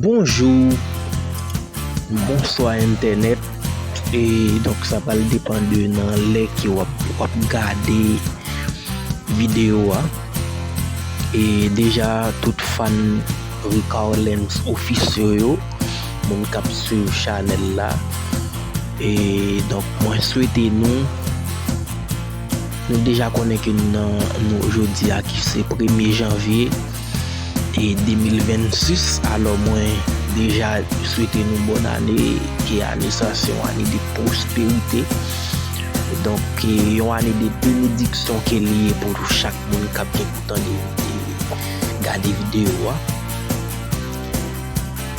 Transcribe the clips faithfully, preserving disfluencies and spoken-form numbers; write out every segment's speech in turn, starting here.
Bonjou, bonswa entènèt. E donk sa pral depann de nan lè ke w ap, w ap gade videyo a. E deja tout fan Ricarlens Official yo, moun k ap swiv chanèl la. E donk mwen swete nou, nou deja konnen ke nou nan, nou jodi a ki se premye janvye e de mil vennsis. Alò mwen deja swete nou bòn ane, ke ane sa se yon ane de pwosperite. Donk e yon ane de benediksyon ke li ye pou chak moun k ap gen pou tande, gade videyo a.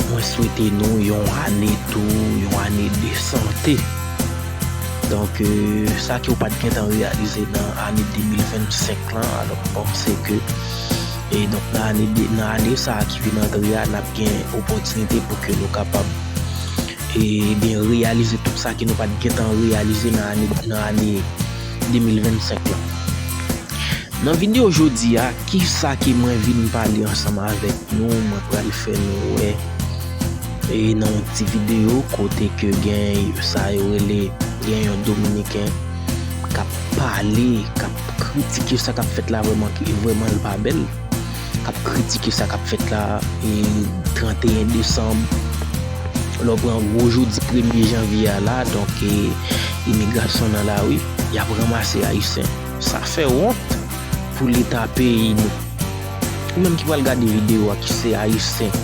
Mwen swete nou yon ane tou, yon ane de sante. Donk e sa ke w pa t gentan reyalize nan ane de mil vennsenk lan, alò m panse ke e donk nan ane de, nan ane sa a ki vin antre a, n ap gen opòtinite pou ke nou kapab e byen reyalize tout sa ke nou pa t gentan reyalize nan ane, nan ane de mil vennsenk lan. Nan videyo jodi a, kisa ke mwen vin pale ansanm avèk nou, mwen pral fè nou wè e nan yon ti videyo kote ke gen sa yo rele, gen yon Dominiken k ap pale, k ap kritike sa k ap fèt la vrèman, ki vrèman l pa bèl, k ap kritike sa k ap fèt la e tranteyen desanm, lè w pran gwo jodi premye janvye a la, donk e imigrasyon nan lari, y ap ranmase Ayisyen. Sa fè wont pou leta peyi nou. Ou menm ki pral gade videyo a ki se Ayisyen,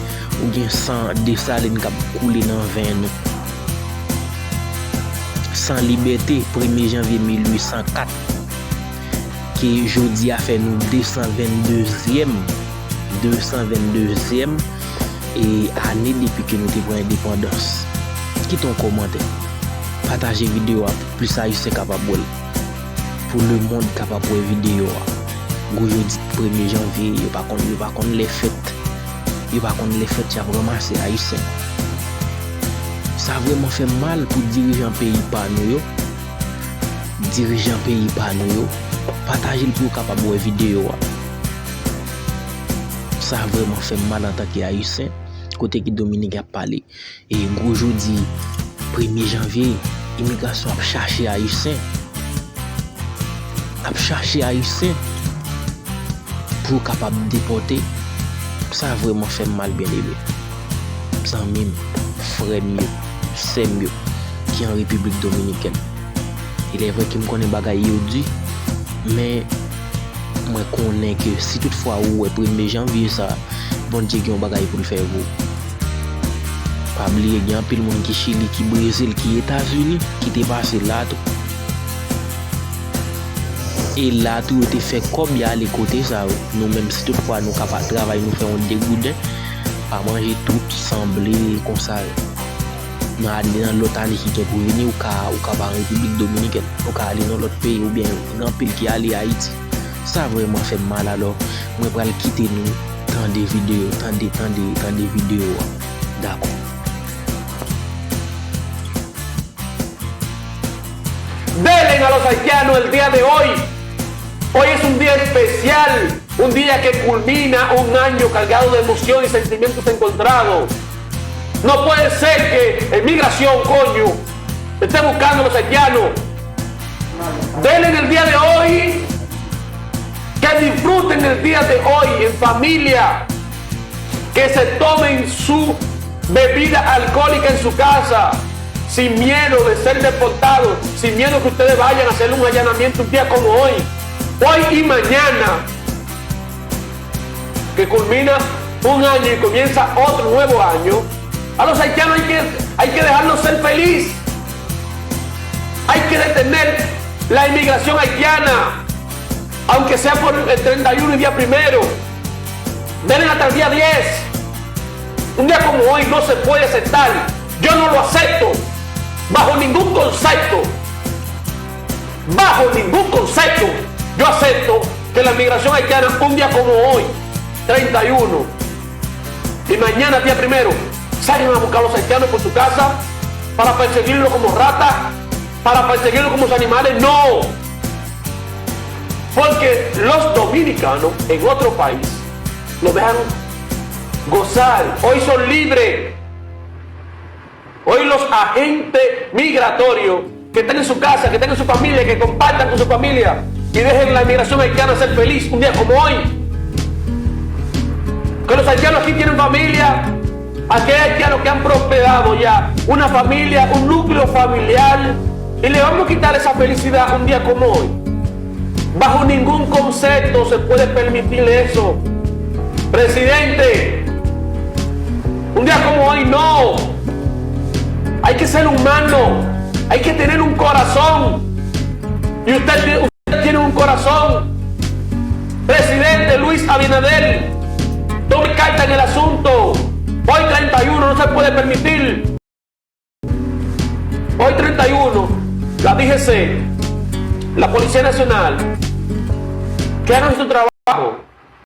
ou gen san Desalin k ap koule nan venn ou. San libète, premye janvye mil uit san kat, ke jodi a fè nou de san venndezyèm, de san venndezyèm e ane depi ke nou te pran endepandans. Kite yon kòmantè. Pataje videyo a pou plis Ayisyen kapab wè l. Pou lemonn kapab wè videyo a. Gwo jodi premye janvye, yo pa konn, yo pa konn lè fèt. Yo pa konn lè fèt, y ap ranmase Ayisyen. Sa vrèman fè m mal pou dirijan peyi pa nou yo. Dirijan peyi pa nou yo. Pataje l pou yo kapab wè videyo a. Sa vrèman fè m mal antanke Ayisyen, kote ki Dominiken ap pale. E gwo jodi premye janvye, imigrasyon ap chache Ayisyen. Ap chache Ayisyen pou yo kapab depòte. Sa vrèman fè m mal, byeneme. Zanmi m, frè m yo, sè m yo, ki an Repiblik Dominikèn. Ilèvrè ke m konnen bagay yo di, men mwen konnen ke si toutfwa ou wè premye janvye sa, Bondye gen yon bagay pou l fè pou ou. Pa bliye, gen anpil moun ki Chili, ki Brezil, ki Etazini, ki te pase la tou. E la tou, yo te fè kòb, y ale kote sa yo. Nou menm, si toutfwa nou ka pa travay, nou fè yon degouden, pa manje tout, sanble, konsa. Nan ane, nan lòt ane ki gen pou vini, ou ka, ou ka pa Repiblik Dominikèn, ou ka ale nan lòt peyi, oubyen gen anpil ki ale Ayiti. Sa vrèman fè m mal, alò mwen pral kite nou tande videyo, tande, tande, tande videyo a. Dakò. Delen a los haitianos el día de hoy. Hoy es un día especial, un día que culmina un año cargado de emoción y sentimientos encontrados. No puede ser que en migración, coño, esté buscando a los haitianos. Denle en el día de hoy, que disfruten el día de hoy en familia, que se tomen su bebida alcohólica en su casa, sin miedo de ser deportados, sin miedo que ustedes vayan a hacer un allanamiento un día como hoy, hoy y mañana, que culmina un año y comienza otro nuevo año. A los haitianos hay que, hay que dejarlos ser feliz. Hay que detener la inmigración haitiana, aunque sea por el treinta y uno y día primero. Denle hasta el día diez. Un día como hoy no se puede aceptar. Yo no lo acepto. Bajo ningún concepto. Bajo ningún concepto yo acepto que la inmigración haitiana, un día como hoy, treinta y uno, y mañana, día primero, salgan a buscar a los haitianos por su casa para perseguirlo como rata, para perseguirlo como sus animales. No. Porque los dominicanos en otro país lo dejan gozar. Hoy son libres. Hoy los agentes migratorios que están en su casa, que están en su familia, que compartan con su familia y dejen la inmigración haitiana ser feliz un día como hoy. Que los haitianos aquí tienen familia, aquellos haitianos que han prosperado ya, una familia, un núcleo familiar, y le vamos a quitar esa felicidad un día como hoy. Bajo ningún concepto se puede permitir eso. Presidente, un día como hoy no. Hay que ser humano, hay que tener un corazón. Y usted, usted tiene un corazón. Presidente Luis Abinader, tome carta en el asunto. Hoy treinta y uno no se puede permitir. Hoy treinta y uno, la D G C, la Policía Nacional, que hagan su trabajo.